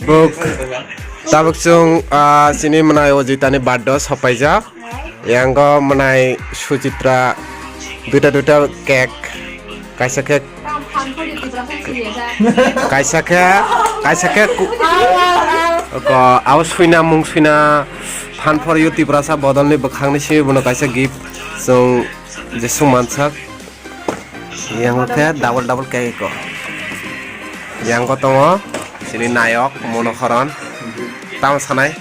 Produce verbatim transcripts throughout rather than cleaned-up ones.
Buk, tabuk chwng, ah, chini mwnai Ojitani birthday sopaijak. Yango mwnai Suchitra duita duita cake. Kaisa khe, kaisa khe, kaisa khe ku-, ko, abo suina, mung suina, phan for you Tiprasa bodolni bwkhangni simi bono kaisa gift chwng jeswk mansak. Yango khe double double cake ko. Yango tongo chini nayok Monohoron. Tamo sanai?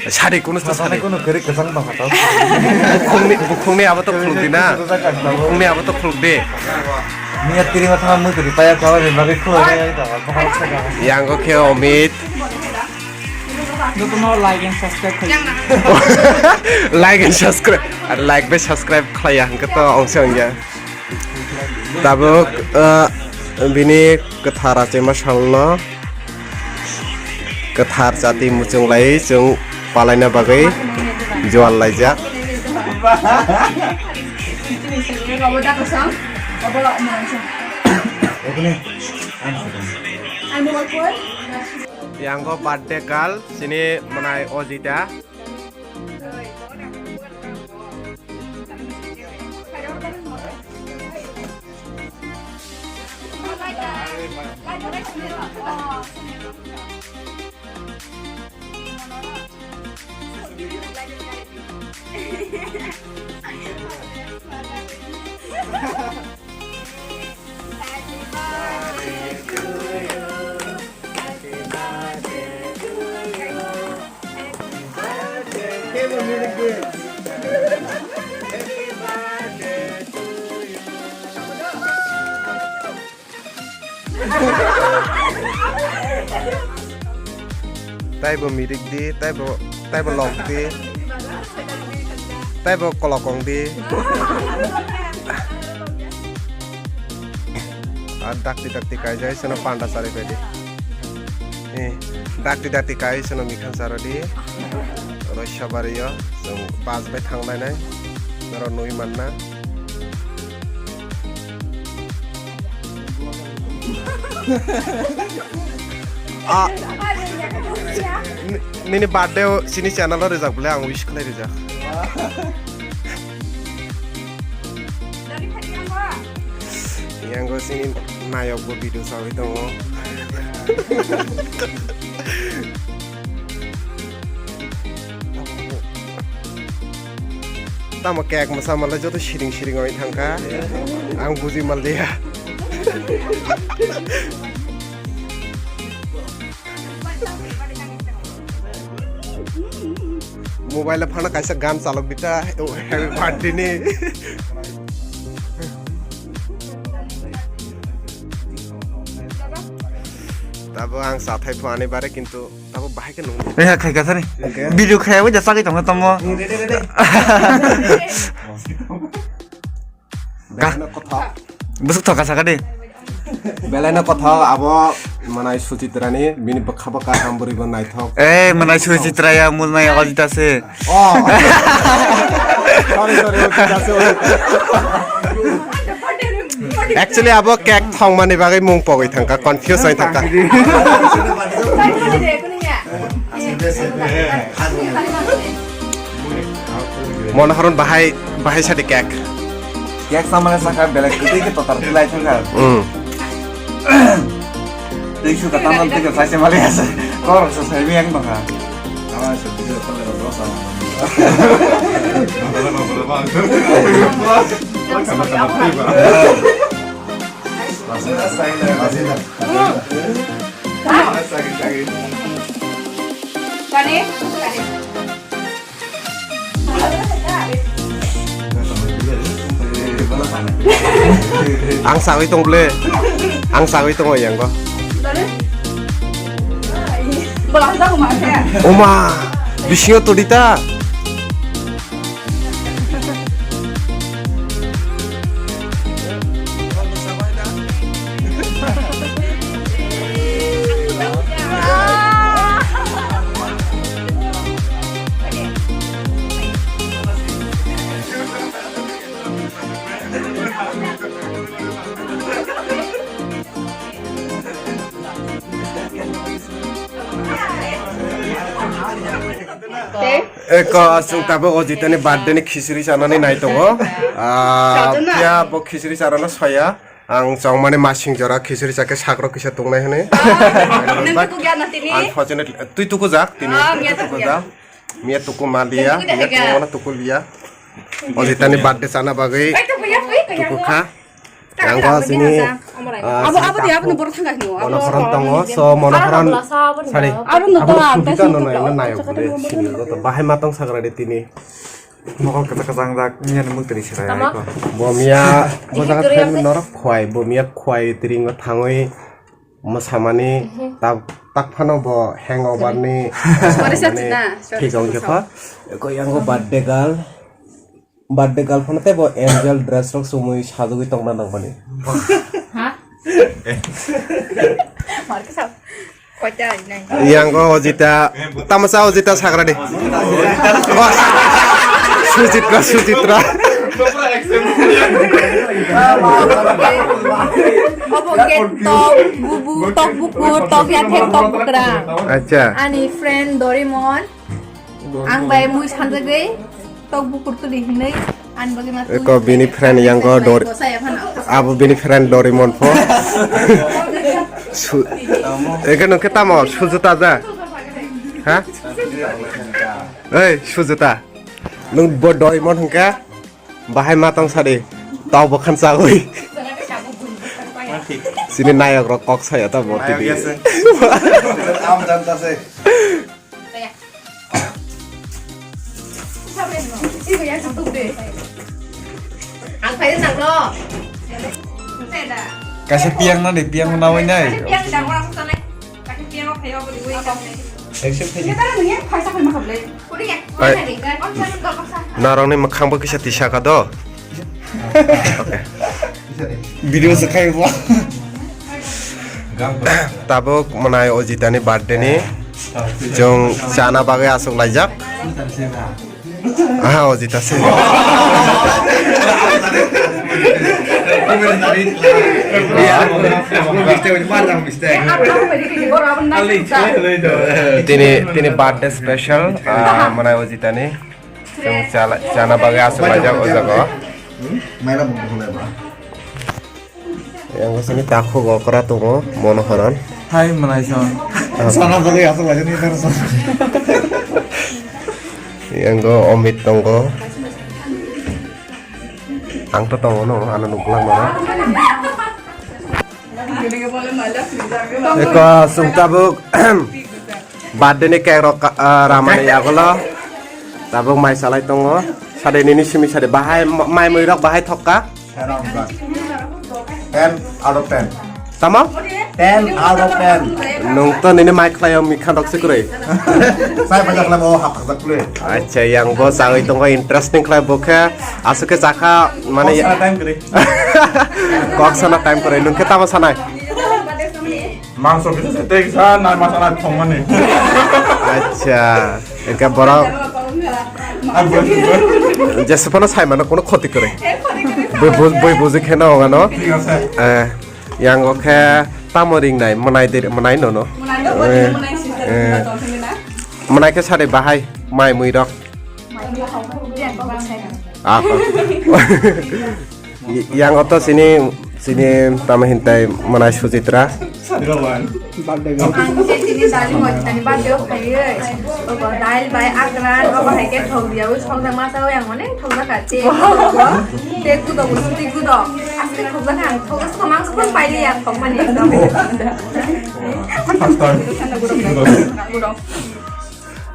Sadi kunu to sadi. Kunu kiri kesang tong khato. Bukhungni, bukhungni abo to khuluk di na. Bukhungni abo to khuluk di. Niya tiri ma thama mui kiri paya khawa ni bagwi khuluk di. Yango khe Omit. Nukungno like and subscribe khlai. Like and subscribe. Ar like bai subscribe khlaiya hwnkhe to ongse ongya. Tabuk, uh, bini kwthar achaima salno kwthar chati muchung lai chwng palaina bagwi jual laijak. Yango birthday girl, chini mwnai Ojita. Taibo mirik di, taibo, taibo lok di, taibo kolokong di. Ar dakti dakti kaijai seno panda chari pai di. Eh, dakti dakti kai seno mikhan charo di. Roisa bario, chwng bus bai thang lainai. Norok nui manna. Ah. Ni-, nini birthday o chini channel o rijak bole ang wish khlai rijak. Yango chini nayok bo video sawi tongo. Tamo cake mwsa manlai joto siring siring oi thangkha. Ang buji manliya. Mobile phano kaisa gan chalok dita, happy birthday ni. Tabo ang sathai pho ani bare kintu tabo bahai khe nung. Eh, khai ka sani. Okay. Video khai abo jasa kai tong tamo. Re, re, re, re. Ka. Belai no kotha. Busuk thoka saka de. Belai no kotha abo manai Suchitra ni bini bwkha bwkha ham bwrwi bo naithok. Eh, manai Suchitra ya, mul nai Ojita se. Oh. Sorry, sorry, Ojita se. Actually abo cake thongmani bagwi mung pogwi thangkha, confuse oi thangkha. Monoharon bahai, bahai sadi cake. Cake samane saka belek kwtwi khe totar tilai thangkha. Hmm. Tei suka tamam tei khe saise mali asa. Kor sa sai mi ang bangkha. Ama se video kole ro sa. Kani? Kani? Ang sagwi tong ble. Ang sagwi tongo yango. Oma, bisingo todita. Eko, chwng tabuk o Jitani birthday ni khichiri chanani nai tongo. Ah, phiya bo khichiri charano soya. Ang chongmani masing jora khichiri chakhe sakrok kisa tongnai hwnwi. Nang tuku gana tini? Unfortunately, twi tuku jak tini. Ah, miya tuku jak. Miya tuku ma liya, miya tuku mana tuku liya. O Jitani birthday chana bagwi tuku kha. Yang ko sini, ah, abo, abo dia, abo no borok thangkha hino. Monohran tongo, so Monohran sari. Abo no to, abo no to, abo no to. Sini to bahai matong sagra de tini. Mokol kachak kachang jak, miya ni muk tiri sirai ko. Bo miya, bo jaga thai norok khwai, bo miya khwai tiring thangwi mwsamani tak, tak phano bo hangover ni thik wng khe pha. Ko yang ko birthday girl. Birthday girl phano tei bo angel dress rok chumui sajagwi tongna nangmani. Ha? Mar khe sa. Koita ai nai. Yang go Ojita, tamasa Ojita sagra di. Sujitra, Sujitra. Obo ke tok bubu, tok bukur, tok yathek, tok bukrang. Acha. Ani friend Dorimon. Ang bai mui sanjagwi tok bukur tuli hinwi ani bagwi ma tuli. Eko bini friend yang go dor. Abo bini friend Dorimon pho. Su-, eko nung khe tamo sujuta ja. Ha? Ei, sujuta. Nung bo Dorimon hwnkha bahai matong sadi. Tau bo khan chagwi. Sini nayok rok kok saya ta bo tini. Am dan ta se. Ang phai nang no. Kaisa piang na de, piang na wai nai. Piang da ora sa nai. Kaisa piang o phai o boli wai ka. Accept khai. Ni ta ni phai sa phai ma khablai. Kuri ya. Narong ni makhang bo kisa tisa ka do. Okay. Video se khai bo. Tabuk mwnai Ojitani birthday ni chwng chana bagwi aswk laijak. Aha, Ojita se. Tini, tini birthday special, ah, mwnai Ojitani. Chwng chala-, chana bagwi aswk laijak o jaga o. Maila bo bukhulai ba. Yang sini takhuk okra tongo, Monoharan. Hai, mwnai son. Ah. Sana bagwi aswk laijak ni tar son. Yang go Omit tongo. Ang to tongo no, ano nuklang mano. Eko chwng tabuk birthday ni cake rok, ah, ramani yagulo. Tabuk mai salai tongo. Sade nini simi sade bahai ma-, mai mui rok bahai thokka. Ten out of ten. Tamo? Ten out of ten. Nung to nini mai khlai o mikhan rok se kwrwi. Sai pajakla bo hap pajakle. Acha, yang bo chagwi tongo, interesting khlai bo khe. Aswk khe chakha mane. Kok sana time kwrwi. Kok sana time kwrwi. Nung khe tamo sanai? Mangso kisa se tei kisa nai masa nai thongmani. Acha, eka borok. Ang bo. Jesupano sai mano kono khoti kwrwi. Boi bu-, boi buji khe no ongano. Thik ase. Eh, yang o khe tamo ring nai, mwnai de, mwnai no no. Mwnai no, eh, mwnai si, eh, mwnai khe sade bahai, mai mui rok. Ah, ah. Yang oto sini, sini tamo hintai mwnai Sujitra. Ang je tini dali mo tani ba teo khaiye. Obo dal bai akran, obo hai ke thok dia, ui thok da ma sao yang mane thok da ka te. Te kudo, kudo, te kudo. Asli thok da kan, thok da so mang so pai ya thok mani.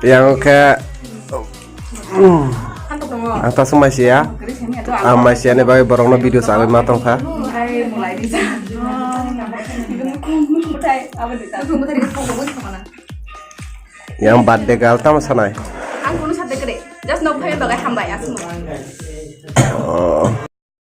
Yang khe, ang ta sumai siya. Ang mai siya ni bagwi borokno video chagwi ma tongkha. Yang birthday girl tamo sanai? Ang kono sate kre. Just nok phai bagai hambai asmo. Oh.